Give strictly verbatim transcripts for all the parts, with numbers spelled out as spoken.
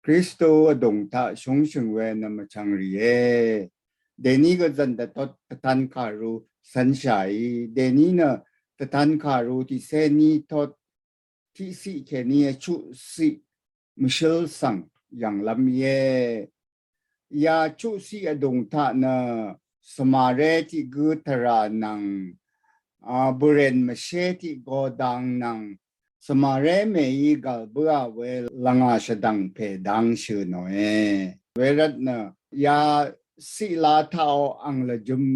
Kristu vdùng taq shúngshø̀ng we nø mvchvng rìe. Dèní gvzv̀n dvtot tvtan kàru cv̄nshàí. Dèní nø tvtan kàru tiqcé ní tot tiqciq kèní vchuqciq mvshǿl svng yv̀nglv́m íe. Ya chuqciq vdùng taq nø svmaré tiq gǿ tvrà nvng, a, bø̀rèn mvshé tiq godang nvng, svmaré mèí gv̀l bǿà we lvngà shvdv̀ng pè dang shø̀ nòe. Wervt nø ya ciqla taqò ang lvjøm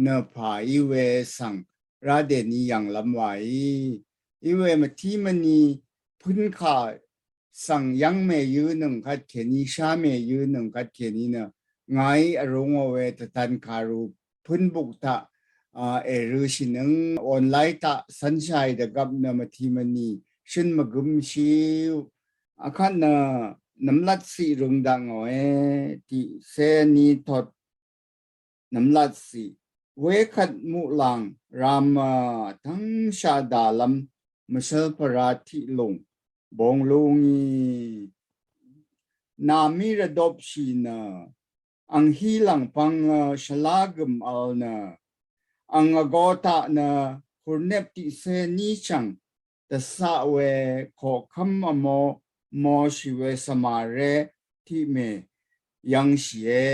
nø pà í we svng rá dèní yv̀nglv́m wàí. Í we mvtí mvni pǿnkà svng yv́ng mèyǿ nøng kvt kèní, shá mèyǿ nøng kvt kèní nø ngàí vrūngò we tvtan kàru pǿnbuk taq, a, èrø̄shìnøng online taq cv̄nshàì dvgvp nø mvtí mvni shøn mvgǿmshìú. Akvt nø nvmlat ciq røng dakngòe. Tiqcé ní tot nvmlat ciq. Wekvt muqlàng ràmø tvngshaq dàlv́m mvshvlpvra tiq lùng bong lúngì. Nàmí rvdopshì nø ang hí lv̀ngpv̄ng, a, shvlá gø̀m vl nø ang vgō taq nø kurnep tiqcé ní chv̀ng dvcaq we koqkv́m vmō mōshì we svmaré tiqmè yv̄ngshìe.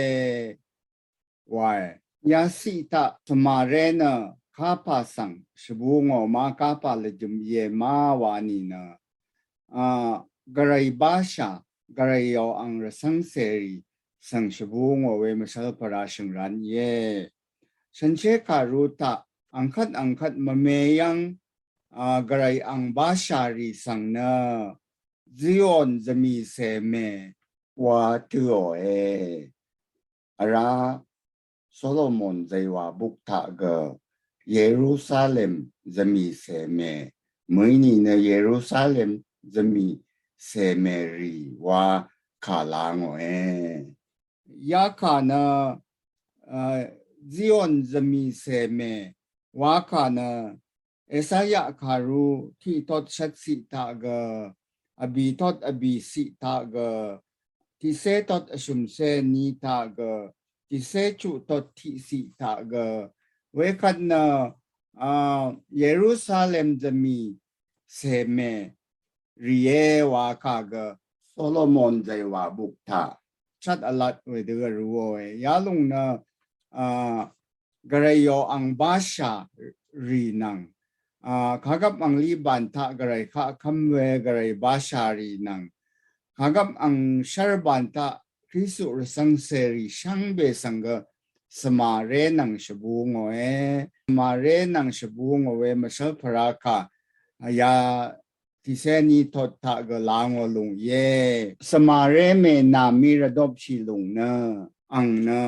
Wae. Yaciq taq svmaré nø kapà svng shvbū ngò ma, kapà lvjø̀m íe ma wa nìnø, a, gvray bashà, gvrayò ang rvcv́ng cèrì svng shvbū ngò we mvshvlpvra shø̀ngran íe. Shànshér kàru taq angkvt angkvt mvme yv́ng, a, gvray ang bashà rì svng nø Zion zvmì cèmè wa tøòe. Vrá Solomon zàywà buk taq gø Yerusalem zvmì cèmè, mø̀í nìnø Yerusalem zvmì cèmè rì wa kà la ngòe. Yakà nø, a, Zion zvmì cèmè wakà nø Esaya kàru tiq tot shvt ciq taq gø, vbì tot vbì ciq taq gø, tiqcé tot vshø̀mcé ní taq gø, tiqcé chuq tot tiqciq taq gø, wekvt nø, a, Yerusalem zvmì cèmè rìe wa kà gø Solomon zàywà buk taq chat vlat wedø vrūòe. Yalùng nø, a, gvrayò ang bashà rì nvng, a, kagvp angli bàn taq gvray kaq kv́m we gvray bashà rì nvng, kagvp ang shvr bàn taq Kristu rvcv́ng cèrì shvngbe svng gø svmaré nvng shvbū ngòe. Svmaré nvng shvbū ngò we mvshvlpvra kà, a, ya tiqcé ní tot taq gø la ngò lùng íe. Svmaré mè nàmí rvdopshì lùng nø ang nø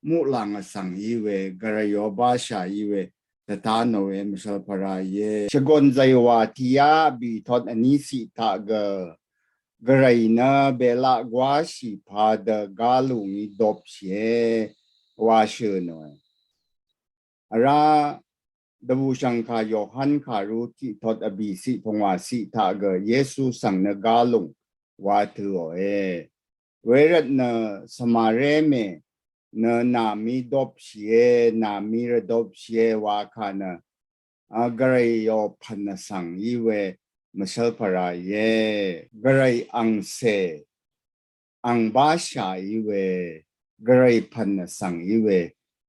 muqlàng vsvng í we, gvrayò bashà í we, dvta nò we mvshvlpvra íe. Shvgon zàywà tiqyá vbì tot vní ciq taq gø, gvray nø bèlaq gwáshì padø gá lù ngí dopshìe wa shø̀ nòe. Vrá dvbùshv̀ngkà Yohan kàru tiq tot vbì ciq pungwà ciq taq gø Yesu svng nø gá lùng wa tøòe. Wervt nø svmaré mè nø nàmí dopshìe, nàmí rvdopshìe wa kà nø, a, gvrayò pv̀n vsvng í we mvshvlpvra íe. Gvray angcè ang bashà í we, gvray pv̀n vsvng í we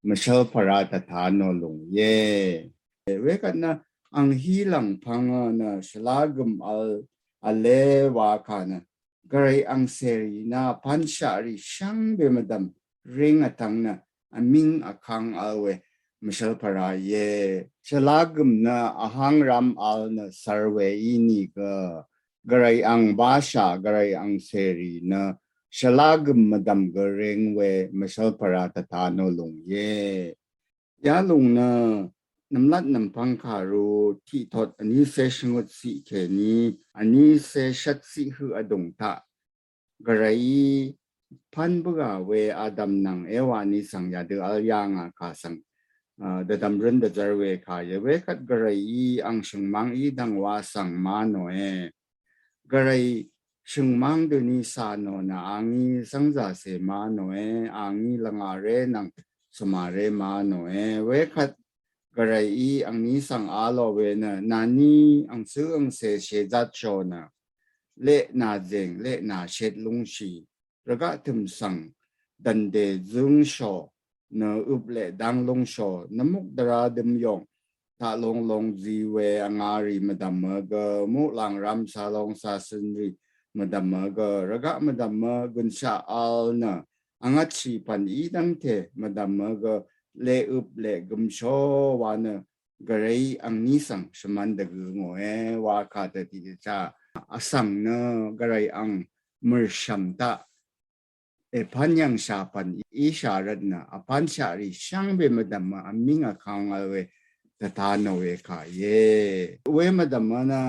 mvshvlpvra dvta nò lùng íe. Wekvt nø ang hí lv̀ngpv̄ng nø shvlá gø̀m vl vle wa kà nø gvray angcèrì nø pvnshaqrì shvngbe mvdv̀m ring vtvng nø vmíng vkang vl we mvshvlpvra íe. Shvlá gø̀m nø vháng rám vl nø svr we ínìgø gvray ang bashà, gvray angcèrì nø shvlá gø̀m mvdv̀m gø ring we mvshvlpvra dvta nò lùng íe. Yalùng nø nvmlat nvmpvng kàru tiq tot vnícé shvngøt ciq kèní vnícé shvt ciq høq vdùng taq gvrayí pv́n bǿà we Adam nvng Ewa ní svng yadø vl yà ngà kà svng, a, dvdv̀m rǿn dvzvr we kà íe. Wekvt gvrayí ang shø̀ngmvng í dv̀ng wa svng ma nòe. Gvray shø̀ngmáng døni cà nò nø angí sv́ngzàcè ma nòe, angí lvngàré nvng svmaré ma nòe. Wekvt gvray í angní svng a lò we nø, nàní angcǿ angcè shèzatshò nø, leq nà zèng, leq nà shet lúngshì, rvgaq tø̀m svng dv̀ndè zǿngshò nø, øp leq dáng lúngshò, nvmuk dvrá døm yòng taq lónglóng zi we vngarì mvdv̀mø gø, muqlàng ram calong casønrì mvdv̀mø gø, rvgaq mvdv̀mø gønshaq vl nø, vngvtshì pv̀n í dv́ngte mvdv̀mø gø, leq øp leq gømshò wa nø, gvray angní svng shvmvn dvgø ngòe wa kà dvtiq dvchá. Vsvng nø gvray ang mø̀rshv̀m taq èpv́n yv̀ngshà pv̀n íshà rvt nø, vpv́nshaq rì shvngbe mvdv̀mø vmíng vkang vl we dvta nò we kà íe. We mvdv̀mø nø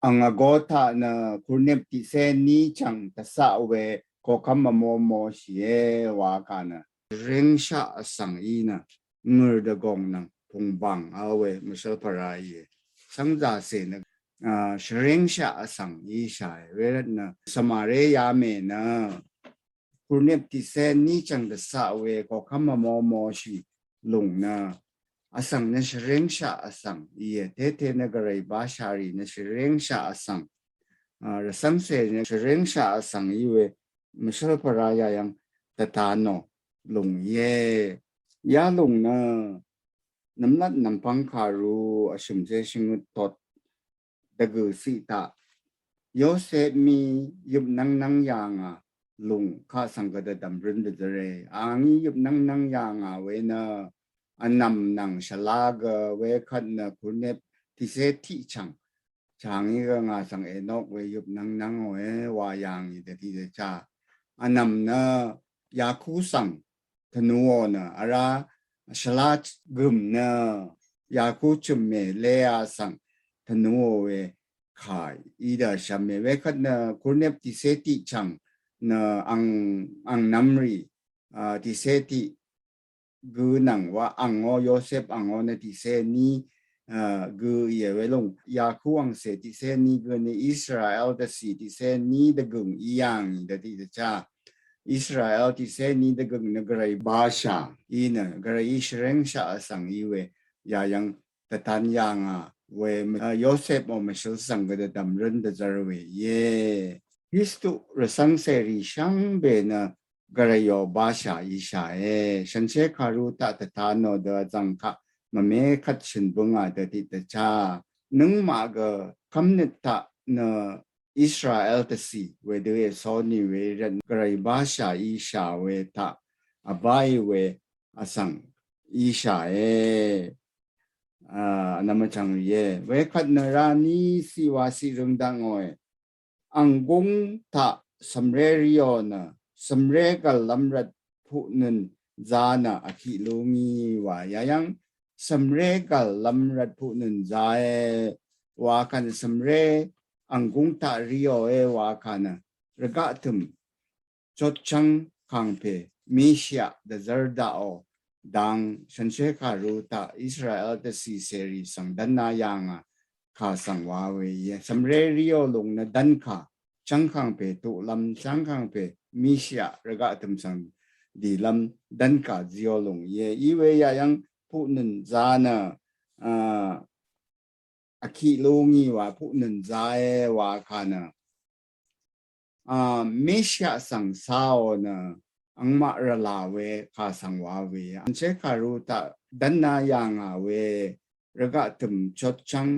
ang vgó taq nø kurnep tiqcé ní chv̀ng dvcaq we koqkv́m vmó mó shìe wa kà nø, shvréngshaq vsvng í nø ngø̀r dvgòng nvng pùngbàng vl we mvshv́lpvra íe. Sv́ngzàcè nø, a, shvréngshaq vsvng íshàe. Wervt nø svmaré yamè nø kurnep tiqcé ní chv̀ng dvcaq we koqkv́m vmó mó shì lùng nø, vsvng nø shvréngshaq vsvng íe. Tete nø gvray bashà rì nø shvréngshaq vsvng, a, rvcv́ngcè nø shvréngshaq vsvng í we mvshv́lpvra yayv́ng dvta nò lùng íe. Yalùng nø nvmlat nvmpvng kàru vshø̀mcé shvngøt tot dvgø̀ ciq taq Yosep mí yøpnv́ng nv́ng yà ngà lùng kaq svng gø dvdv̀m røn dvzvre. Angí yøpnv́ng nv́ng yà ngà we nø vnv̀m nvng shvlá gø wekvt nø kurnep tiqcé tiq chv̀ng chàngí gø ngà svng ènok we yøpnv́ng nv́ngòe wa yà ngì dvtiq dvchá. Vnv̀m nø Yaku svng tvnuò nø, vrá shvlá gø̀m nø Yaku chø̀mmè Lea svng tvnuò we kà í dvshvmè. Wekvt nø kurnep tiqcé tiq chv̀ng nø ang, ang nvmrì, a, tiqcé tiq gø nvng wa angó Yosep angó nø tiqcé ní, a, gø íe. Welòng Yaku angcè tiqcé ní gø nø Israel dvcì tiqcé ní dvgø̀ng í yà ngì dvtiq dvchá. Israel tiqcé ní dvgø̀ng nø gvray bashà í nø gvray í shvréngshaq vsvng í we yayv́ng dvtan yà ngà we, a, Yosep mò mvshøl svng gø dvdv̀m røn dvzvr we íe. Kristu rvcv́ngcèrì shvngbe nø gvrayò bashà íshàe. Shànshér kàru taq dvta nò dø vzv̀ng kaq mvme kvt shø̀n bøngà dvtiq dvchá. Nøngmaq gø kv́mnøt taq nø Israel dvcì wedø èsó nì we rvt gvray bashà íshà we taq vbáì we vsvng íshàe. A, vnvm vchv̀ng rìe. Wekvt nø rá ní ciq wa ciq røng dakngòe. Ang gúng taq cv̀mré riò nø cv̀mré gv̀llv́m rvt puqnøn za nø vkiq lú ngí wa yayv́ng cv̀mré gv̀llv́m rvt puqnøn zae wa kà nø cv̀mré ang gúng taq riòe wa kà nø rvgaq tø̀m chotchv́ng kàngpè Meshiaq dvzv́r daqò dang shànshér kàru taq Israel dvcì cèrì svng dv́na yà ngà kà svng wa we íe. Cv̀mré riò lùng nø dv́nkà chv́ng kàngpè tuqlv́m chv́ng kàngpè Meshiaq rvgaq tø̀m svng dìlv́m dv́nkà ziò lùng íe. Í we yayv́ng puqnøn za nø, a, vkiq lú ngí wa puqnøn zae wa kà nø, a, Meshiaq svng caò nø angmaq rvlà we kà svng wa we. Shànshér kàru taq dv́na yà ngà we rvgaq tø̀m chotchv́ng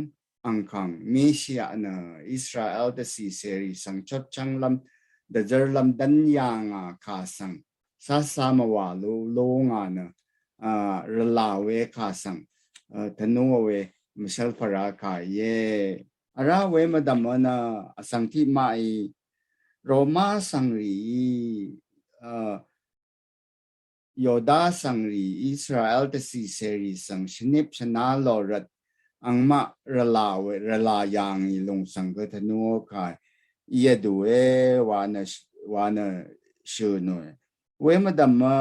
angkàng Meshiaq nø Israel dvcì cèrì svng chotchv́nglv́m dvzv́rlv́m dv́n yà ngà kà svng sasa mvwà lú lú ngà nø, a, rvlà we kà svng, a, tvnú we mvshv́lpvra kà íe. Vrá we mvdv̀mø nø vsvng tiqmaqí Roma svngrìí, a, Yoda svngrì Israel dvcì cèrì svng shvnip shvná lò rvt angmaq rvlà we, rvlà yà ngì lùng svng gø tvnú kà íe dùe wa nø, wa nø shø̀ nòe. We mvdv̀mø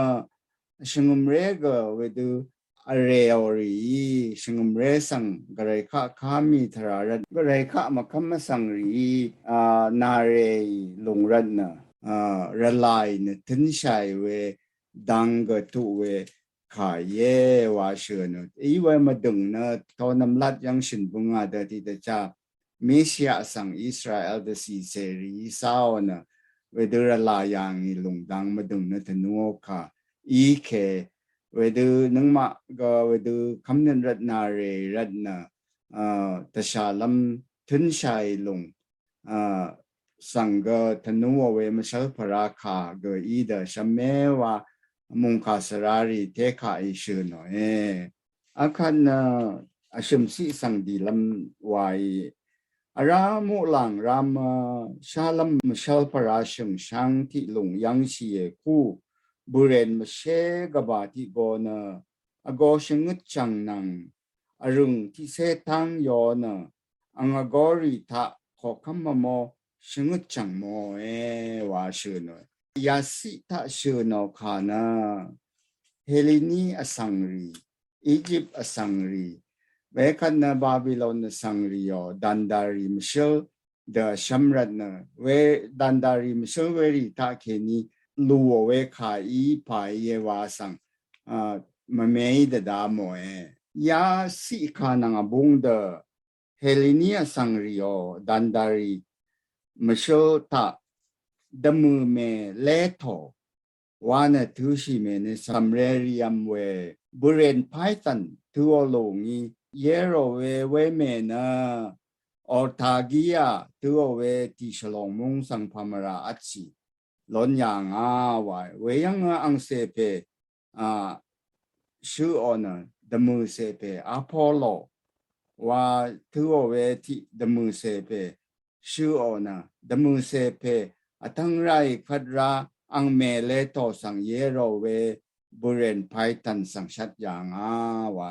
shvngø̀mré gø wedø vrèò rìí shvngø̀mré svng gvray kaq kà mì tvrà rvt gvray kaq mvkv́m vsvng rìí a nàrèì lùng rvt nø a rvlàì nø tǿnshàì we dang gø tuq we kà íe wa shø̀n ò. Í we mvdø̀ng nø to nvmlat yv́ng shø̀n bøngà dø tiqdvchá Mesia svng Israel dvcìcèrì í sáò nø wedø rvlà yà ngì lùng dang mvdø̀ng nø tvnúò kà í ke wedø nøngmaq gø wedø kv́mnøt rvt nàrè rvt nø a tvshàlv́m tǿnshàì lùng a svng gø tvnúò we mvshv́lpvrá kà gø í dø shvmé wa mùngkà svrarì tékà í shø̀n òe. Akvt nø vshø̀m ciq svng dìlv́m wa í vrá muqlàng ram a shálv́m mvshv́lpvrá shø̀ngsháng tiq lùng yv́ngshìe kú bø̀rèn mvshé gvbà tiq go nø vgo shvngøt chv̀ng nvng vrø̀ng tiqcé táng yo nø ang vgorì taq koqkv́m mvmo shvngøt chv̀ng mòe wa shø̀n òe. Yaciq taq shø̀n ò kà nø Helini vsvngrì, Egypt vsvngrì, wekvt nø Babilon vsvngrìò dv̀ndàrì mvshǿl dø shv́m rvt nø we dv̀ndàrì mvshǿl werì taq kèní lùò we kà í pà íe wa svng a mvmeí dvda mòe. Yaciq kà nvng vbúng dø Helini vsvngrìò dv̀ndàrì mvshǿl taq dvmø̀ mè létò wa nø tø̄shì mè nø svmrerì vm we bø̀rèn Python tø̄ò lù ngí yérò we wemè nø Ortagia tø̄ò we tiq shvlòng múng svng pàmvrà vtshì lon yà ngà wa we yv́ng angcè pè a shøqò nø dvmø̀cè pè Apollo wa tø̄ò we tiq dvmø̀cè pè shøqò nø dvmø̀cè pè vtvng ráì kvt rá ang mè létò svng yérò we bø̀rèn Python svng shvt yà ngà wa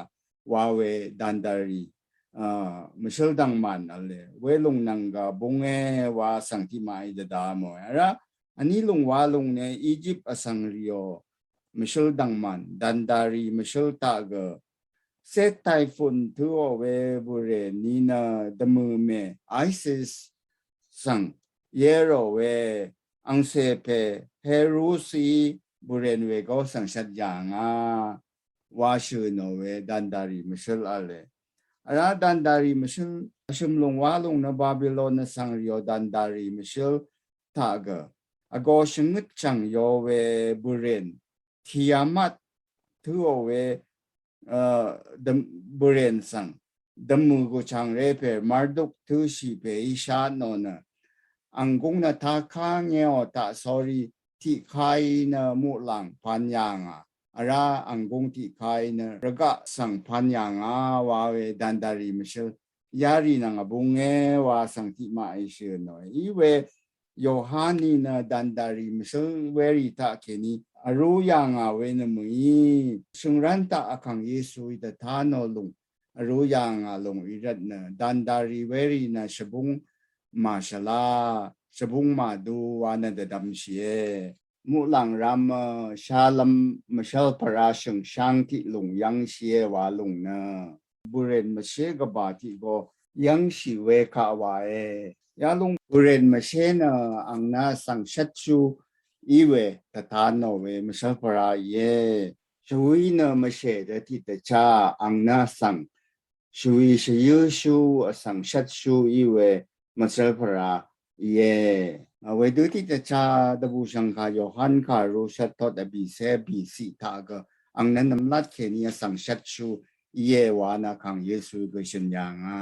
wa we dv̀ndàrì a mvshǿl dv̀ngmàn vle we lùng nvng gø búngé wa svng tiqmaqí dvda mòe. Vrá vní lùng wa lùng nø Egypt vsvngrìò mvshǿl dv̀ngmàn dv̀ndàrì mvshǿl taq gø Set Typhoon tø̄ò we bø̀rèn ní nø dvmø̀ mè Isis svng yérò we angcè pè Herusi bø̀rèn we gó svng shvt yà ngà wa shø̀n ò we dv̀ndàrì mvshǿl vle. Vrá dv̀ndàrì mvshǿl vshø̀m lùng wa lùng nø Babilon vsvngrìò dv̀ndàrì mvshǿl taq gø vgo shvngøt chv̀ng yo we bø̀rèn Tiamat tø̄ò we a dvm bø̀rèn svng dvmø̀ gùchàngré pè Marduk tø̄shì pè í shá tnò nø ang gúng nø taká ngéò taq sórí tiqkàí nø muqlàng pan yà ngà vrá ang gúng tiqkàí nø rvgaq svng pan yà ngà wa we dv̀ndàrì mvshǿl yarì nvng vbúngé wa svng tiqmaqí shø̀n òe. Í we Yohaní nø dv̀ndàrì mvshǿl werì taq kèní vrú yà ngà we nø mø̀í shø̀ngrv́n taq Vkàng Yesuí dvtá nò lùng vrú yà ngà lùng í rvt nø dv̀ndàrì werì nø shvbúng màshvlá shvbúng màdu wa nø dvdvmshìe. Muqlàng ram a shálv́m mvshv́lpvrá shø̀ngsháng tiq lùng yv́ngshìe wa lùng nø bø̀rèn mvshé gvbà tiq go yv́ngshì we kaq wàe. Yalung bø̀rèn mvshé nø ang nø svng shvtshú í we dvta nò we mvshv́lpvrá íe. Shvwí nø mvshè dø tiqdvchá ang nø svng shvwí shvyǿshú vsvng shvtshú í we mvshv́lpvrá íe. Wedø tiqdvchá dvbùshv̀ngkà Yohan kàru shvttot vbìcé vbìciq taq gø ang nø nvmlat kèní vsvng shvtshú íe wa nø Vkàng Yesu gø shø̀n yà ngà.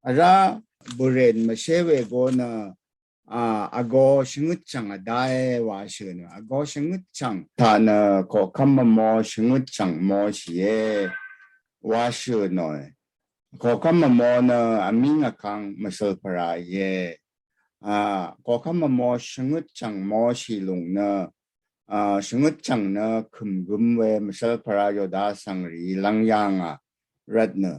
Vrá bø̀rèn mvshé we go nø a vgo shvngøt chv̀ng vdáe wa shø̀n nø vgo shvngøt chv̀ng taq nø koqkv́m mvmo shvngøt chv̀ng moshìe wa shø̀n nòe. Koqkv́m mvmo nø vmíng vkang mvshøl pvrà íe. A koqkv́m mvmo shvngøt chv̀ng moshì lùng nø a shvngøt chv̀ng nø kø̀m gøm we mvshøl pvrà yoda svngrì lv́ng yà ngà rvt nø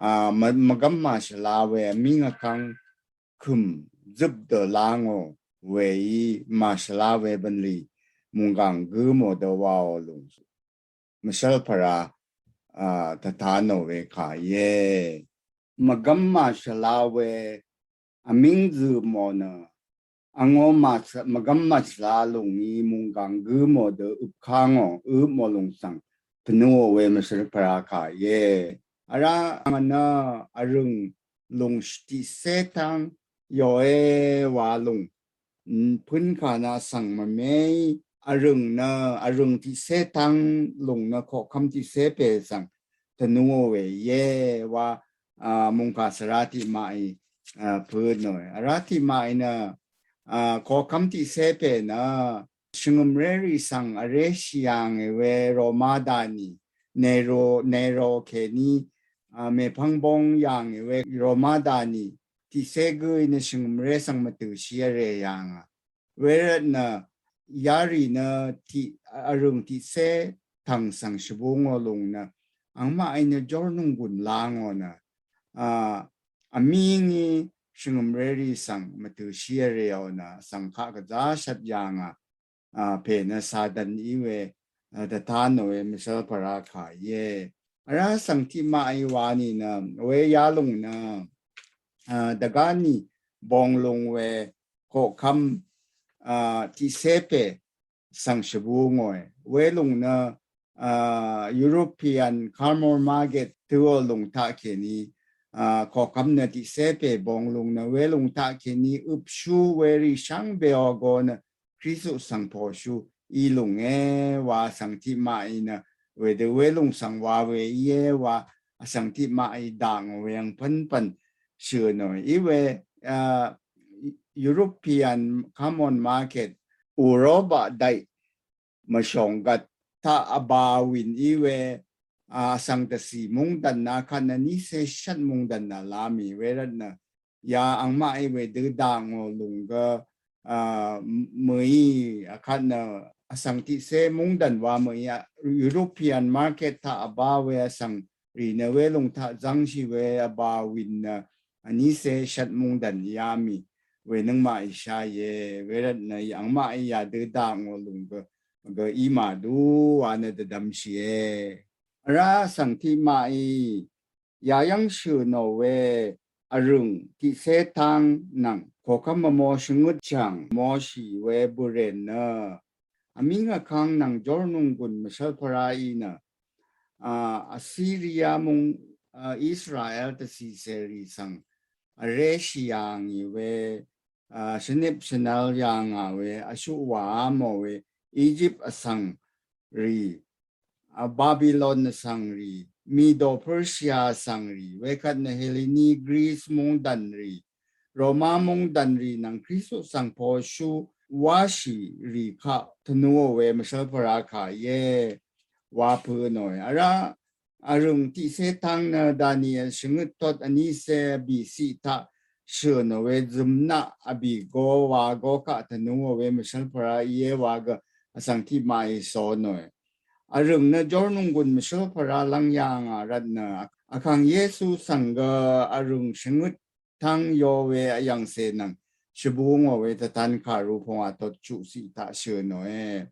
a mvgv́m màshvla we vmíng vkang kø̀m zøp dø la ngò weí màshvla we bv̀nlì mùnggàng gǿ mò dø waò lùng mvshv́l pvrà tvtá nò we kà íe. Mvgvm màshvla we vmíng zø̀ mò nø angó mvgvm màshvla lùng í mùnggàng gǿ mò dø øp ká ngò øp mò lùng svng tvnúò we mvshvl pvrá kà íe. Vrá ngà nø vrø̀ng lùng tiqcé táng yòe wa lùng pǿn kà nø svng mvmé í vrø̀ng nø vrø̀ng tiqcé táng lùng nø koqkvm tiqcé pè svng tvnúò we íe wa mùngkà svra tiqmaqí pø̄ nòe. Vrá tiqmaqí nø koqkvm tiqcé pè nø shvngø̀mré rì svng vré shì yàngì we Roma dànì Nero Nero kèní mèpvng bong yàngì we Roma dànì tiqcé gǿí nø shvngø̀mré svng mvtø̀shì vrè yàngà. Wervt nø yarì nø tiq vrø̀ng tiqcé tv̀ng svng shvbú ngò lùng nø angmaqí nø jórnònggùn lá ngò nø vmíngí shvngø̀mré rì svng mvtø̀shì vrèò nø svng kaq gvzá shvt yàngà. Pè nø Satan í we tvtá nò we mvshvl pvrá kà íe. Vrá svng tiqmaqí wa nìnø we yalùng nø dvgá nì bong lùng we koqkvm tiqcé pè svng shvbú ngòe. Welùng nø European Common Market tø̄ò lùng taq kèní koqkvm nø tiqcé pè bong lùng nø welùng taq kèní øpshú werì shvngbeò go nø Kristu svng poshú í lùnge wa svng tiqmaqí nø wedø welùng svng wa we íe wa vsvng tiqmaqí daq ngò we angpvnpvn shø̀ nò í we European Common Market Uropa daiq mvshònggvt taq vbà wìn í we vsvng dvcì mungdv̀n nø kvt nø nícé shvt mungdv̀n nø lá mì wervt nø ya angmaqí wedø daq ngò lùng gø mø̀í vkvt nø vsvng tiqcé mungdv̀n wa mø̀í European Market taq vbà we vsvng rì nø welùng taq zv́ngshì we vbà wìn nø vnícé shvt mungdv̀n yá mì we nøngmaq ìshá íe. Wervt nø angmaqí yadø daq ngò lùng gø gø í màdú wa nø dvdvmshìe. Vrá vsvng tiqmaqí yayv́ng shø̀ nò we vrø̀ng tiqcé táng nvng koqkvm vmō shvngøt chv̀ng mōshì we bø̀rèn nø vmíng vkvng nvng jórnònggùn mvshv́l pvrá í nø Assyria mung Israel dvcìcèrì svng vréshì yàngì we shvnip shvnvl yàngà we vshuq wàá mò we Egypt vsvng rì Babylon vsvng rì Medo Persia vsvng rì wekvt nø Helleni Greece mungdv̀n rì Roma mungdv̀n rì nvng Kristu svng poshú wáshì rì kaq tvnúò we mvshv́l pvrá kà íe wa pø̄ nòe. Vrá vrø̀ng tiqcé táng nø Daniel shvngøt tot vnícé vbìciq taq shø̀ nò we zømnaq vbì go wa go kaq tvnúò we mvshv́l pvrá íe wa gø vsvng tiqmaqí só nòe. Vrø̀ng nø jórnònggùn mvshv́l pvrá lv́ng yàngà rvt nø vkàng Yesu svng gø vrø̀ng shvngøt táng yo we vyv̀ngcè nvng shvbú ngò we tvtan kàru pvngwà tot chuqciq taq shø̀ nòe.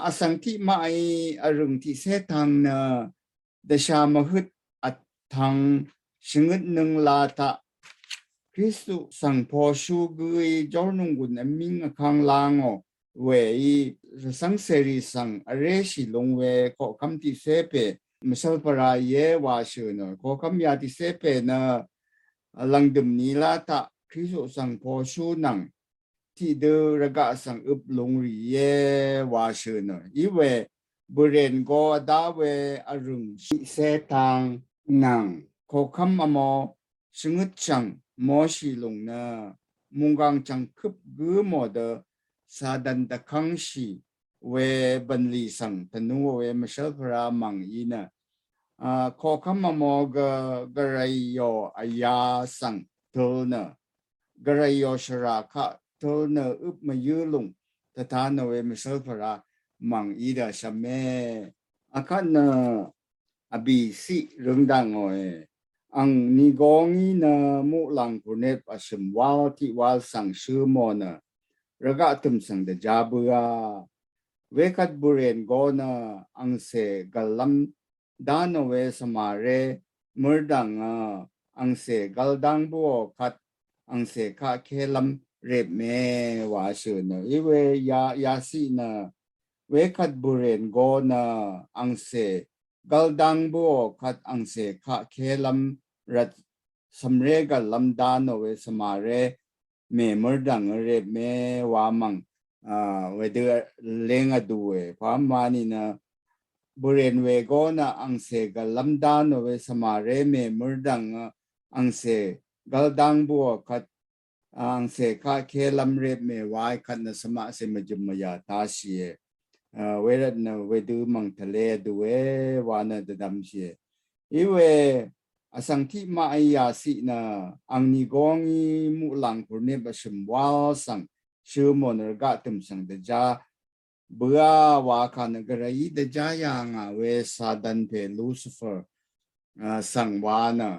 Vsvng tiqmaqí vrø̀ng tiqcé táng nø dvsha mvhøt vtvng shvngøt nøngla taq Kristu svng poshú gǿí jórnònggùn vmíng vkvng lá ngò weí rvcv́ngcèrì svng vréshì lung we koqkvm tiqcé pè mvshv́l pvrá íe wa shø̀ nò. Koqkvm ya tiqcé pè nø lv̀ngdø̀m nìlá taq Kristu svng poshú nvng tiqdø rvgaq svng øp lung rì íe wa shø̀ nò. Í we bø̀rèn go vdá we vrø̀ng tiqcé táng nvng koqkvm vmō shvngøt chv̀ng mōshì lùng nø mùnggàng chv̀ng køp gǿ mò dø Satan dvkv́ngshì we bv̀nlì svng tvnúò we mvshv́l pvrá mv̀ng í nø koqkvm vmō gø gvray yò vyá svng tøl nø gvray yò shvrà kaq tøl nø øp mvyǿ lùng tvta nò we mvshv́l pvrá mv̀ng í dø shvme. Akvt nø vbìciq røng daq ngòe. Ang nìgongí nø muqlàng kùrnet vshø̀m wal tiq wal svng shø mò nø rvgaq tø̀m svng dvjá bǿà. Wekvt bø̀rèn go nø angcè gv̀llv́m dá nò we svmaré mørdv̀ngø angcè gvldv́ng bǿò kvt angcè kaq kélv́m rep mè wa shø̀ nø. Iwe ya, yaciq nø wekvt bø̀rìn go nø angcè gvldv́ng bǿò kvt angcè kaq kélv́m rvt svmré gv̀llv́m dá nò we svmaré mè mørdv̀ngø rep mè wa mv̀ng, a, wedø leng vdùe. Pamvani nø bø̀rìn we go nø angcè gv̀llv́m dá nò we svmaré mè mørdv̀ngø angcè gvldv́ng bǿò kvt angcè kaq kélv́m rep mè wa kvt nø svmaqcè mvjø̀m mvyà tashìe. A, wervt nø wedø mv̀ng tvle vdùe wa nø dvdvmshìe. Iwe vsvng tiqmaq í yaciq nø angni gong í muqlàng purnip vshø̀m wal svng shø̀ mò nø rvgaq tø̀m svng dvjá bǿà wa kà nø gvray í dvjá yà ngà we Satan pè Lucifer, a, svng wa nø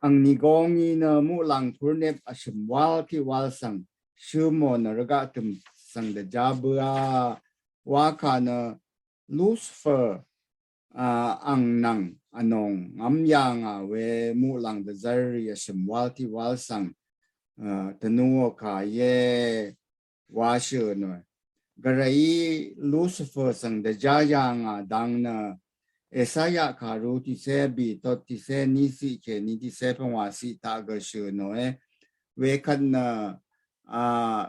angni gong í nø muqlàng purnip vshø̀m wal tiq wal svng shø̀ mò nø rvgaq tø̀m svng dvjá bǿà wa kà nø Lucifer a, ang nvng vnòng ngvm yà ngà we muqlàng dvzv́rrì vshø̀m wal tiq wal svng, a, tvnuò kà íe wa shø̀ nòe. Gvray í Lucifer svng dvjá yà ngà dang nø Esaya kàru tiqcé vbì tot tiqcé ní ciq kèní tiqcé pvngwà ciq taq gø shø̀ nòe. Wekvt nø, a,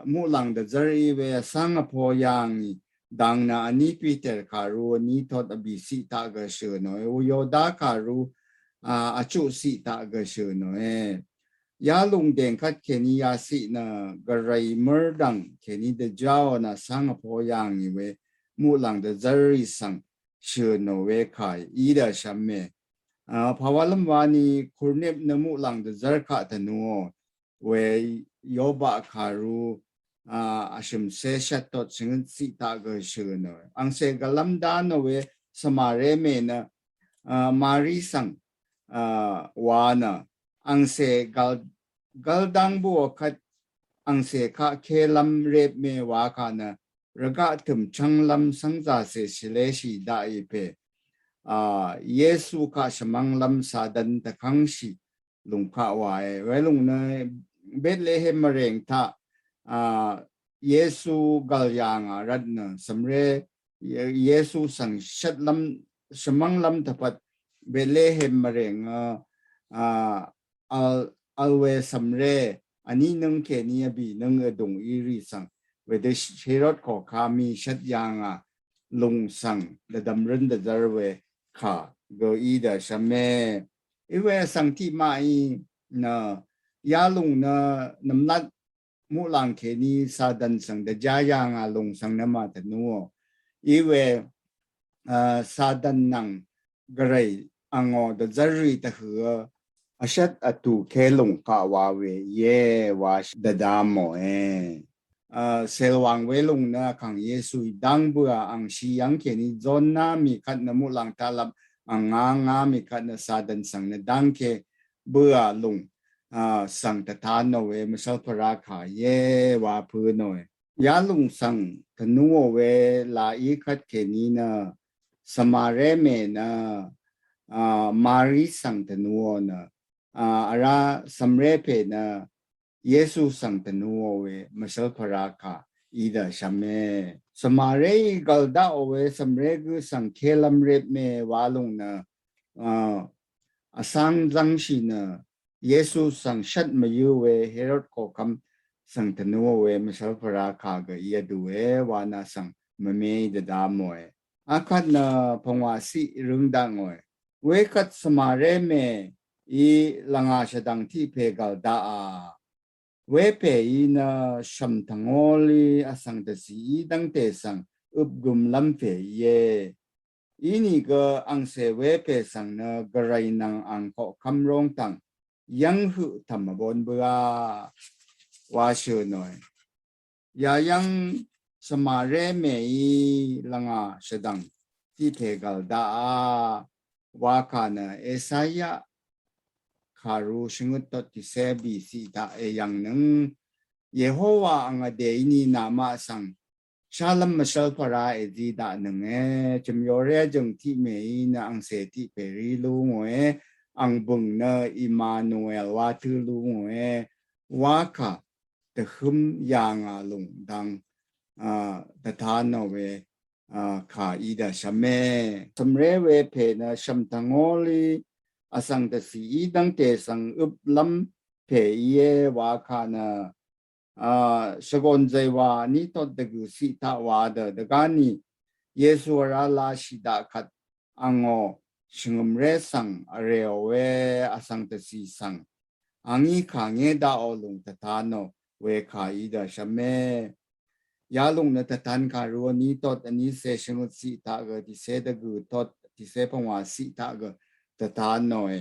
muqlàng dvzv́r í we vsvng vpo yà ngì dang nø vní Peter kàru vní tot vbì ciq taq gø shø̀ nòe. Uyoda kàru, a, vchuq ciq taq gø shø̀ nòe. Yalùng dèngkvt kèní yaciq nø gvray mørdv̀ng kèní dvjáò nø vsvng vpo yà ngì we muqlàng dvzv́rrì svng shø̀ nò we kà í dvshvm mè. A, pàwalv́m wani kurnip nø muqlàng dvzv́r kaq tvnuò we Yoba kàru, a, vshø̀mcé shvt tot shvngøt ciq taq gø shø̀ nò. Angcè gvlv́m dá nò we svmaré mè nø, a, Mari svng, a, wa nø angcè gvl, gvldv́ng bǿò kvt angcè kaq kélv́m rep mè wa kà nø rvgaq tø̀m chvnglv́m svngzàcè shvléshì daqì pè, a, Yesu kaq shvmv́nglv́m Satan tvkv́ngshì lùng kaq wàe. Welùng nø Betlehem mvrèng taq, a, Yesu gv̀l yà ngà rvt nø cv̀mré Ye-, Yesu svng shvtlv́m shvmv́nglv́m tvpvt Betlehem mvrèng, a, a, vl, vl we cv̀mré vní nøng kèní vbì nøng vdùng í rì svng wedø Herod koka mì shvt yà ngà lùng svng dvdvmrǿn dvzv́r we kà gø í dvshvmé. Iwe vsvng tiqmaq í nø yalùng nø nvmlat muqlàng kèní Satan svng dvjá yà ngà lùng svng nvmà tvnuò. Iwe, a, Satan nvng gvray angò dvzv́rrì tvhø̀ vshvt vtù kélùng kaq wa we íe wa dvdvmòe. A, selwang welùng nø vkàng Yesuí dáng bøà angshì yv́ng kèní Jona mì kvt nø muqlàng taqlap ang ngá ngá mì kvt nø Satan svng nø dáng ke bøà lùng, a, svng tvta nò we mvshvlpvra kà íe wa pø̄ nòe. Yalùng svng tvnuò we laq í kvt kèní nø svmaré mè nø, a, Mari svng tvnuò nø, a, vrá cv̀mré pè nø Yesu svng tvnuò we mvshvlpvra kà í dvshvmé. Svmaré í gv̀l daqò we cv̀mré gø svng kélv́m rep mè wa lùng nø, a, vsvng zvngshì nø Yesu svng shvt mvyǿ we Herod koqkvm svng tvnuò we mvshvlpvra kà gø í vdùe wa nø svng mvmé í dvdvmòe. Akvt nø pvngwà ciq røng dakngòe. Wekvt svmaré mè í lvngà shvdv̀ng tiq pè gv̀l daqà. Wepè í nø shv̀m tvngolí vsvng dvcì í dv́ngte svng øp gømlv́m pè íe. Inìgø angcè wepè svng nø gvray nvng ang koqkvm róngtv̀ng yv́ng høq tv̀m vbon bøà wa shø̀ nòe. Yayv́ng svmaré mèí lvngà shvdv̀ng tiq pè gv̀l daqà wa kà nø Esaya kàru shvngøt tot tiqcé bì ciq taq èyv̀ng nøng Yehowa ang vdè íní namaq svng shálv́m mvshv́l pvrá èzí daqnønge, chø̀myoré jø̀ng tiq mèí nø angcè tiq pèrí lú ngòe, ang bø̀ng nø Emmanuel wa tǿ lú ngòe, wa kà dvhǿm yà ngà lùng dang, a, dvta nò we, a, kà í dvshvme. Cv̀mré we pè nø shv̀m tvngólí vsvng dvcì í dv́ngte svng øplv́m pè íe wa kà nø, a, shvgòn zèywà ní tot dvgø̀ ciq taq wa dø dvgáni Yesu vrá lashì daq kvt angò shvngø̀mré svng vrèò we vsvng dvcì svng angí kà ngé daqò lùng dvta nò we kà í dvshvme. Yalùng nø tvtan kàru vní tot vnícé shvngøt ciq taq gø tiqcé dvgø̀ tot tiqcé pvngwà ciq taq gø dvta nòe.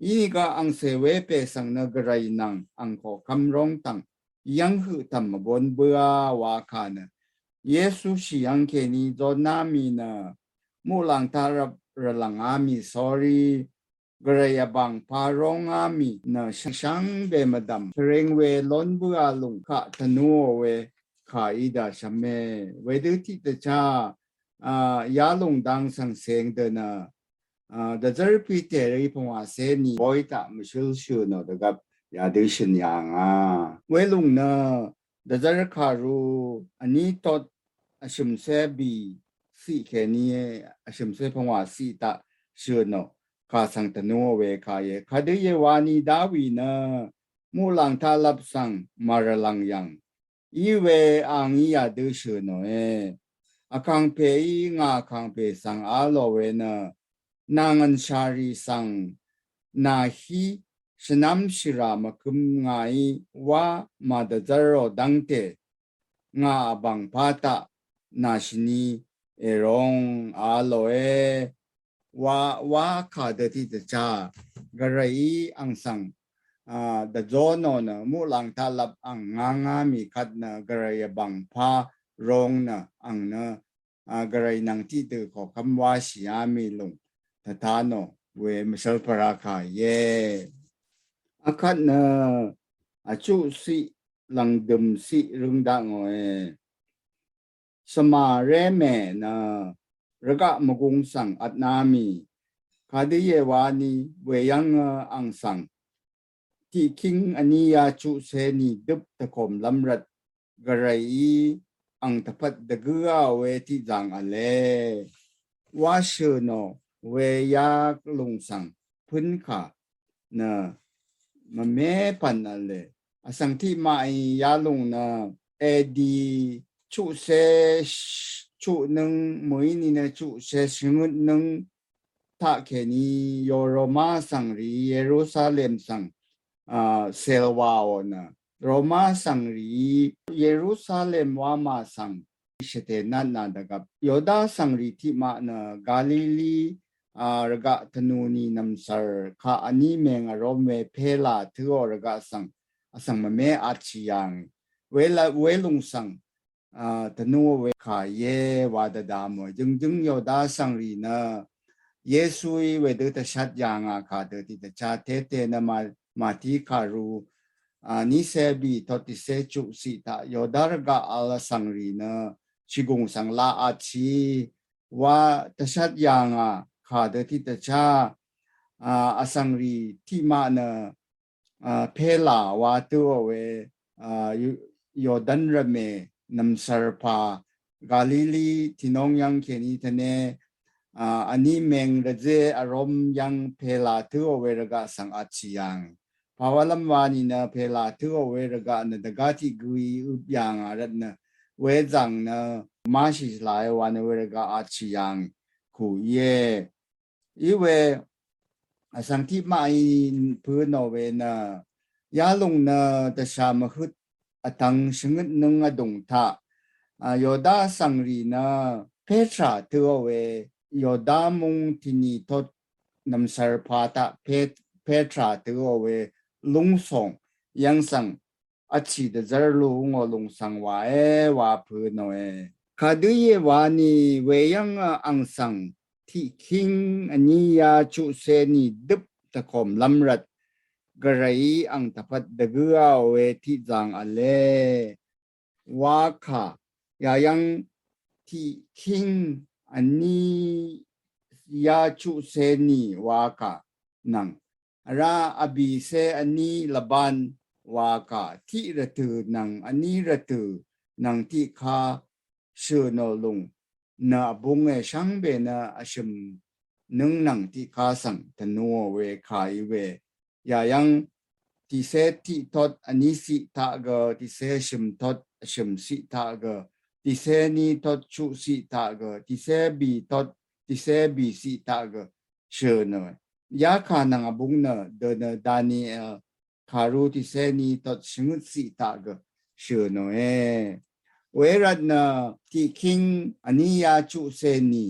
Inìgø angcè wepè svng nø gvray nvng ang koqkvm rongtvng yv́ng høq tv̀m vbon bǿà wa kà nø Yesu shì yv́ng kèní zóná mì nø muqlàng taq rvp rvlv̀ngá mì sórí gvray vbàngpá róngá mì nø shvngbe mvdv̀m tvreng we lón bǿà lùng kaq tvnúò we kà í dvshvme. Wedø tiqdvchá, a, yalùng dang svng ceng dø nø, a, dvzv́r Piterí pvngwàcé ni boy taq mvshǿl shø̀ nò dvgvp yadø shø̀n yà ngà. Welùng nø dvzv́r kàru vní tot vshø̀mcé bì ciq kèní vshø̀mcé pvngwà ciq taq shø̀ nò kà svng tvnúò we kà íe. Kadø íe wani Dawi nø muqlàng taq lvp svng màrvlv̀ng yv̀ng. Iwe angí yadø shø̀ nòe. Vkàngpèí ngà vkàngpè svng a lò we nø nà ngv̀nshàrì svng nà hí shvnv́m shìrà mvkøm ngàí wá màdvzv́rò dv́ngte ngà vbàngpá taq nà shvni èrong a lòe. Wa, wa kà dø tiqdvchá gvrayí ang svng, a, dvzó nò nø muqlàng taq lvp ang ngá ngá mì kvt nø gvray vbàngpá rong nø ang nø, a, gvray nvng tiqdø koqkvm wáshìá mì lùng dvta nò we mvshv́l pvrá kà íe. Akvt nø vchuq ciq lv̀ngdø̀m ciq røng daq ngòe. Svmaré mè nø rvgaq mvgung svng vtná mì. Kadø íe wani weyv́ng, a, ang svng tiqkíng vní yá chuqcé ni døp dvkòmlv́m rvt gvrayí ang dvpvt dvgǿà we tiqzàng v̄le. Wáshø̀ nò we yalùng svng pǿnkà nø mvmé pv̀n v̄le. Vsvng tiqmaqí yalùng nø edi chuqcé chuqnǿng mø̀í ni nø chuqcé shvngøtnǿng taqkèní yo Roma vsvngrì Yerusalem svng, a, selwaò nø Roma vsvngrì Yerusalem wamà svng shvtè natnà dvgvp Yoda vsvngrì tiqmaq nø Galili, a, rvgaq tvnù ni nv̀msvr kaq vní mèng vróm we Pela tø̄ò rvgaq svng vsvng mvmé atshì yàngì. Wela, welùng svng, a, tvnù we kà íe wa dvdvmò. Jøngjǿng Yoda vsvngrì nø Yesuí wedø dvshat yàngà kà dø tiqdvchá tété nø ma, Mati kàru, a, nícé bì tot tiqcé chuqciq taq Yoda rvgaq vl vsvngrì nø shìgùng svng laq atshì wa dvshat yàngà kà dø tiqdvchá, a, vsvngrì tiqmaq nø, a, Pela wa tø̄ò we, a, Yo-, Yordan rvmè nv̀msvr pà Galili tìnóng yv́ng kèní tvne, a, vní mèng rvzé vróm yv́ng Pela tø̄ò we rvgaq svng atshì yàngì. Pàwálv́m wa nìnø Pela tø̄ò we rvgaq nø dvgá tiq gǿí øp yàngà rvt nø wezv̀ng nø máshì shvlae wa nø we rvgaq atshì yàngì kù íe. Iwe vsvng tiqmaqí pø̄nò we nø yalùng nø dvshà mvhøt vtvng shvngøtnǿng vdùng taq, a, Yoda vsvngrì nø Petra tø̄ò we Yoda mung tìnì tot nv̀msvr pà taq Pet-, Petra tø̄ò we lúngsòng yv́ng svng vtshì dvzv́r lú ngò lùng svng wàe wa pø̄nòe. Kadø íe wani weyv́ng, a, ang svng tiqkíng vní yá chuqcé ni døp dvkòmlv́m rvt gvrayí ang dvpvt dvgǿà we tiqzàng v̄le. Wa kà yàyv́ng tiqkíng vní yá chuqcé nì wakà nvng vrá vbìcé vní lvbán wakà tiq rvtø̀ nvng vní rvtø̀ nvng tiqka shø̀ nò lùng nø vbúng e shvngbe nø vshø̀m nǿng nvng tiqka svng tvnuò we kà í we. Yàyv́ng tiqcé tiq tot vní ciq taq gø, tiqcé vshø̀m tot vshø̀m ciq taq gø, tiqcé ní tot chuq ciq taq gø, tiqcé bì tot tiqcé bì ciq taq gø shø̀ nò. Yakà nvng vbúng nø dø nø Daniel kàru tiqcé ní tot shvngøt ciq taq gø shø̀ nòe. Wervt nø tiqkíng vní yá chuqcé nì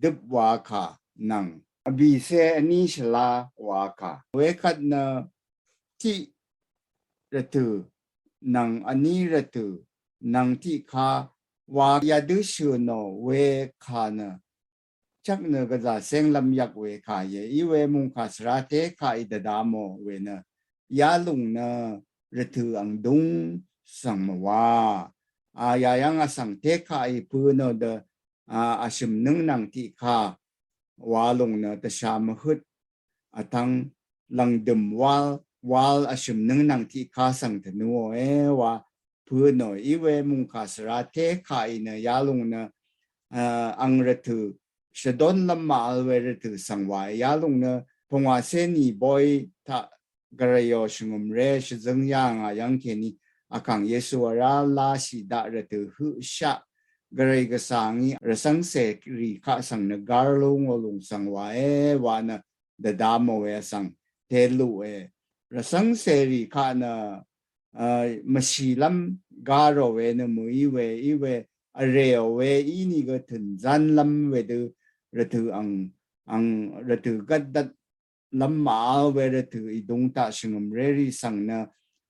døp wakà nvng vbìcé vní shvlá wakà. Wekvt nø tiq rvtø̀ nvng vní rvtø̀ nvng tiqka wa yadø shø̀ nò we kà nø chvk nø gvzà céng lv́m yvk we kà íe. Í we mùngkà svra té kà í dvdvmò we nø yalùng nø rvtø̀ ang dung svng mvwa. A yàyv́ng vsvng té kà í pø̄ nò dø a vshø̀m nǿng nvng tiqka wa lùng nø tvsha mvhøt vtvng lv̀ngdø̀m wal wal vshø̀m nǿng nvng tiqka svng tvnuòe wa pø̄ nò. Í we mùngkà svra té kà í nø yalùng nø a ang rvtø̀ shvdón lv́m màvl we rvtø̀ svng wae. Yalùng nø pungwàcé nì boy taq gvrayò shvngø̀mré shvzǿng yà ngà yv́ng kèní vkàng Yesu vrá láshì daq rvtø̀ høqshaq gvray gvsvng í rvcv́ngcè rì kaq svng nø gar lú ngò lùng svng wae wa nø dvdvmò we vsvng té luqe. Rvcv́ngcè rì kaq nø a mvshì lv́m garò we nø mø̀ í we í we vrèò we ínìgø tø̀nzán lv́m wedø rvtø̀ ang ang rvtø̀ gvtdvt lv́m màvl we rvtø̀ ìdung taq shvngø̀mré rì svng nø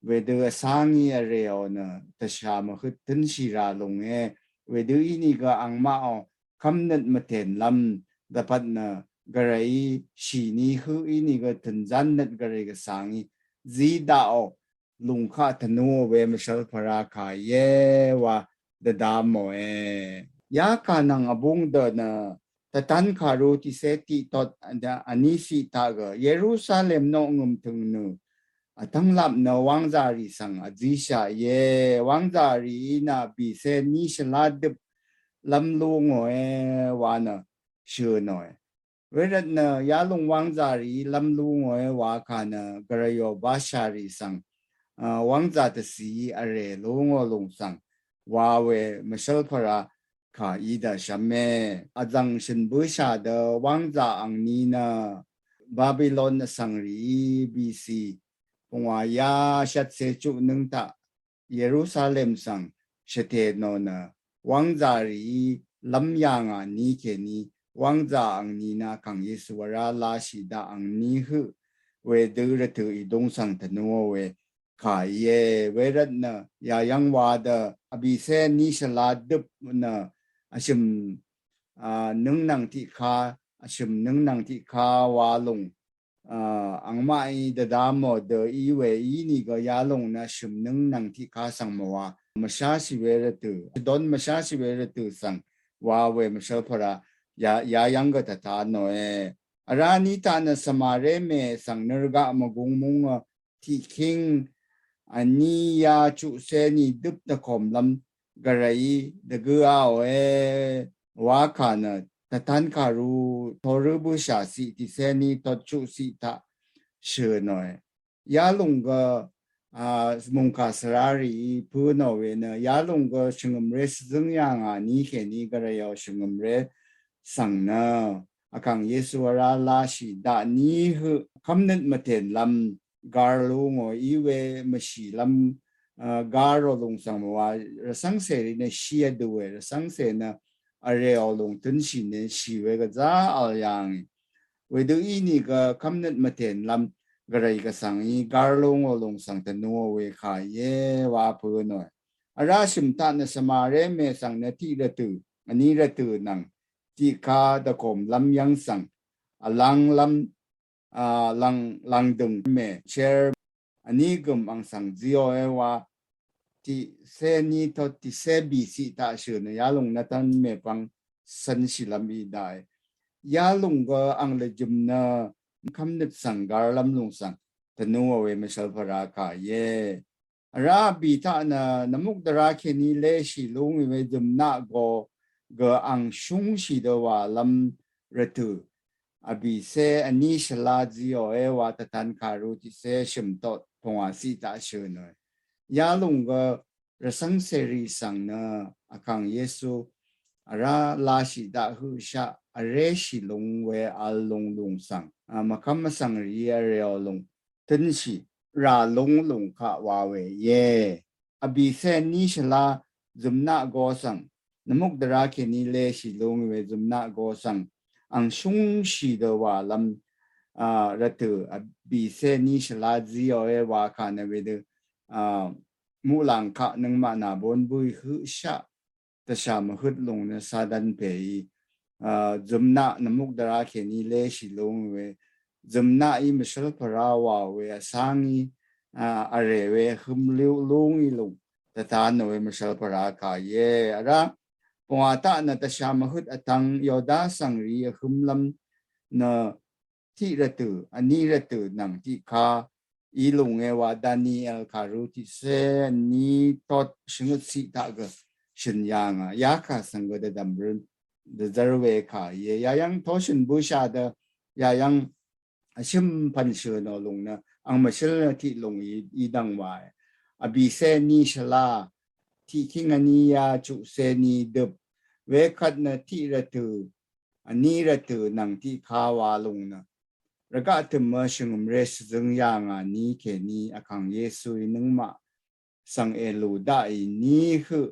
wedø vsvng í vrèò nø tvsha mvhøt tǿnshì rà lùnge. Wedø ínìgø angmaqò kv́mnøt mvtèn lv́m dvpvt nø gvray í shìní høq ínìgø tø̀nzán nøt gvray gvsvng í zí daqò lùng kaq tvnuò we mvshv́l pvrá kà íe wa dvdvmòe. Yakà nvng vbúng dø nø tvtán kàru tiqcé tiq tot vní ciq taq gø Yerusalem noq ngø̀m tø̀ng nø vtv́nglap nø wángzà rì svng vzíshà íe. Wángzà rìí nø vbìcé ní shvlá døp lv́m lú ngòe wa nø shø̀ nòe. Wervt nø yalùng wángzà rìí lv́m lú ngòe wa kà nø gvrayò bashà rì svng a wángzà tvcìí vrè lú ngò lùng svng wa we mvshv́l pvrá kà í dvshv́me. Vzv̀ng shø̀n bǿshà dø wángzà angni nø Babilon vsvng rìí B C pungwà yá shvtcé chuq nǿng taq Yerusalem svng shvtè nò nø wángzà rìí lv́m yà ngà ní kèní wángzà angni nø vkàng Yesu vrá láshì daq angni høq wedø rvtø̀ ìdung svng tvnuò we kà íe. Wervt nø yàyv́ng wa dø vbìcé ní shvlá døp nø vshø̀m a nǿng nvng tiqka vshø̀m nǿng nvng tiqka wa lùng a angmaqí dvdvmò dø í we ínìgø yalùng nø shø̀m nǿng nvng tiqka svng mvwa mvsháshì we rvtø̀ shvdón mvsháshì we rvtø̀ svng wa we mvshv́l pvrá ya yayv́ng gø tvta nòe. Vrá ní taq nø svmaré mè svng nørgaq mvgung mungø tiqkíng vní yá chuqcé ní døp dvkòmlv́m gvrayí dvgø áòe wa kà nø tvtán kàru torǿ bǿshà ciq tiqcé ní tot chuq ciq taq shø̀ nòe. Yalùng gø a mùngkà svrarìí pø̄ nò we nø yalùng gø shvngø̀mré shvzǿng yà ngà ní kèní gvrayò shvngø̀mré svng nø vkàng Yesu vrá láshì daq ní høq kv́mnøt mvtèn lv́m gar lú ngò í we mvshì lv́m a gar rò lùng svng mvwa rvcv́ngcè rì nø shí vdùe rvcv́ngcè nø vrèò lùng tǿnshì nø shì we gvzá vl yà ngì. Wedø ínìgø kv́mnøt mvtèn lv́m gvray gvsvng í gar lú ngò lùng svng tvnuò we kà íe wa pø̄ nòe. Vrá shø̀m taq nø svmaré mè svng nø tiq rvtø̀ vní rvtø̀ nvng tiqka dvkòmlv́m yv́ng svng vlanglv́m a lvng lvngdø̀ng mè shér vní gø̀m ang svng zíòe wa tiq sé ní tot tiq sé bì siq taq shø̀n nø yalùng nø tvn mèpvng svnshì lvm í daqì. Yalùng gø ang lvjø̀m nø kvmnøt svng garlvm lùng svng tvnù we mvshvl pvrá kà íe. Vrá bì taq nø nvmuk dvrá kèní léshì lúngì we zø̀mnaq go gø ang shúngshì dø wàlvm rvtø̀ vbìcé vní shvlá zíò é wa tvtan kàru tiqcé shø̀m tot pvngwà siq taq shø̀n ò. Yalùng gø rvcv́ng cèrì svng nø vkàng Yesu vrá lashì daq høqshaq vréshì lung we vl lung lùng svng, a, mvkv́m vsvng rì vrèò lùng tønshì rà lung lùng kaq wa we íe. Vbìcé vní shvlá zø̀mnaq go svng nvmuk dvrá kèní léshì lúngì we zø̀mnaq go svng ang shúngshì dø wàlvm, a, rvtø̀ vbìcé vní shvlá zíò é wa kà nø wedø, a, muqlàng kaq nøngmaq nà bón bǿì høqshaq tvshà mvhøt lùng nø Satan pèí, a, zø̀mnaq nvmuk dvrá kèní léshì lúngì we zø̀mnaqí mvshvl pvrá wà we vsvngí, a, vrè we vhøm lúngì lùng tvtan we mvshvl pvrá kà íe. Vrá pvngwà taq nø tvshà mvhøt vtvng Yoda svngrì vhømlvm nø tiq rvtø̀ vní rvtø̀ nvng tiqká í lùng é wa Daniel kàru tiqcé vní tot shvngøt siq taq gø shø̀n yà ngà. Yakà svng gø dvdv̀m røn dvzv́r we kà íe. Yayv́ng toshø̀n bǿshà dø yayv́ng vshø̀m pv̀n shø̀n ò lùng nø ang mvshǿl nø tiq lùng í, í dv̀ng wa íe. Vbìcé vní shvlá tiqkíng vní yá chuqcé vní døp wekvt nø tiq rvtø̀ vní rvtø̀ nvng tiqká wa lùng nø rvgaq tø̀mø shvngø̀mré shvzøng yà ngà ní kèní vkàng Yesuí nøngmaq svng èlù daqì ní høq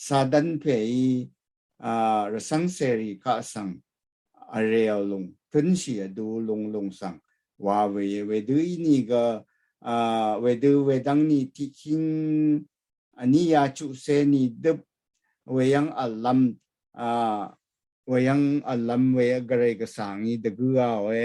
Satan pèí, a, rvcv́ng cèrì kaq svng vrèò lùng tønshì vdu lung lùng svng wa we íe. Wedø ínìgø, a, wedø wedv́ng ní tiqkíng vní yá chuqcé vní døp weyv́ng v̀llv́m, a, weyv́ng v̀llv́m we gvray gvsvngí dvgǿ áòe,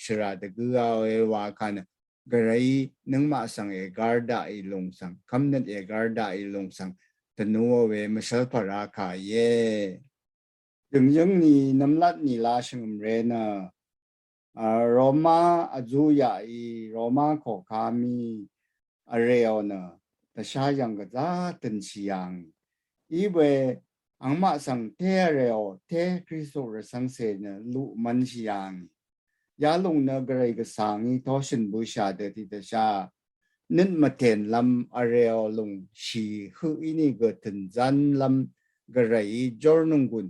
shvrà dvgǿ áòe wa kà nø gvrayí nøngmaq svng ègár daqì lùng svng, kv́mnøt ègár daqì lùng svng tvnù we mvshv́l pvrá kà íe. Døngyǿng ní nvmlat ní lá shvngø̀mré nø, a, Roma vzú yaqí Roma koká mí vrèò nø tvshá yv̀ng gvzá tønshì yà ngì. Íwe angmaq svng té vrèò té Kristu rvcv́ngcè nø luq mvnshì yà ngì. Yalùng nø gvray gvsvngí toshø̀n bǿshà dø tiq tvshá nøt mvtènlv́m vrèò lùng shì høq ínìgø tø̀nzánlv́m gvrayí jórnònggùn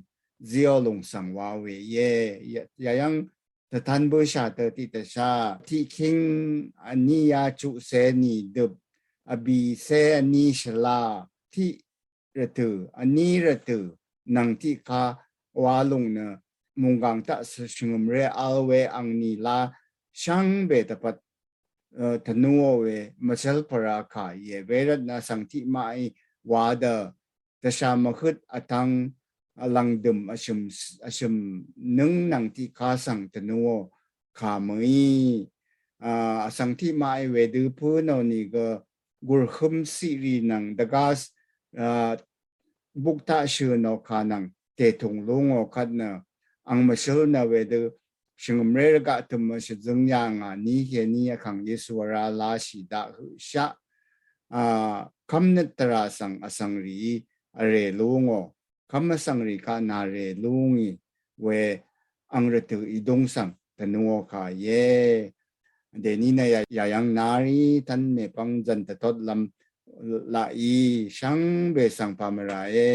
zíò lùng svng wa we íe. Ya, yayv́ng tvtan bǿshà dø tiq tvshá tiqkíng vní yá chuqcé vní døp vbìcé vní shvlá tiq rvtø̀ vní rvtø̀ nvng tiqká wa lùng nø mùnggàng taq shvngø̀mré vl we angní lá shvngbe dvpvt, e, tvnù we mvshv́l pvrá kà íe. Wervt nø vsvng tiqmaqí wa dø tvshà mvhøt vtvng vlv̀ngdø̀m vshø̀m, vshø̀m nøng nvng tiqká svng tvnù kà mø̀í, a, vsvng tiqmaqí wedø pǿnò nìgø gùrhǿm ciqrì nvng dvgá, a, buk taq shø̀nò kà nvng tètùng lúngò kvt nø ang mvshǿl nø wedø shvngø̀mré rvgaq tø̀mø shvzøng yà ngà ní kèní vkàng Yesu vrá láshì daq høqshaq, a, kv́mnøt tvrà svng vsvng rìí vrè lúngò kv́m vsvng rì kaq nà rè lúngì we ang rvtø̀ ìdúng svng tvnù kà íe. Dèní nø ya, yayv́ng narí tv́n mèpvng zv̀n tvtotlv́m laqí shvngbe svng pà mvràe.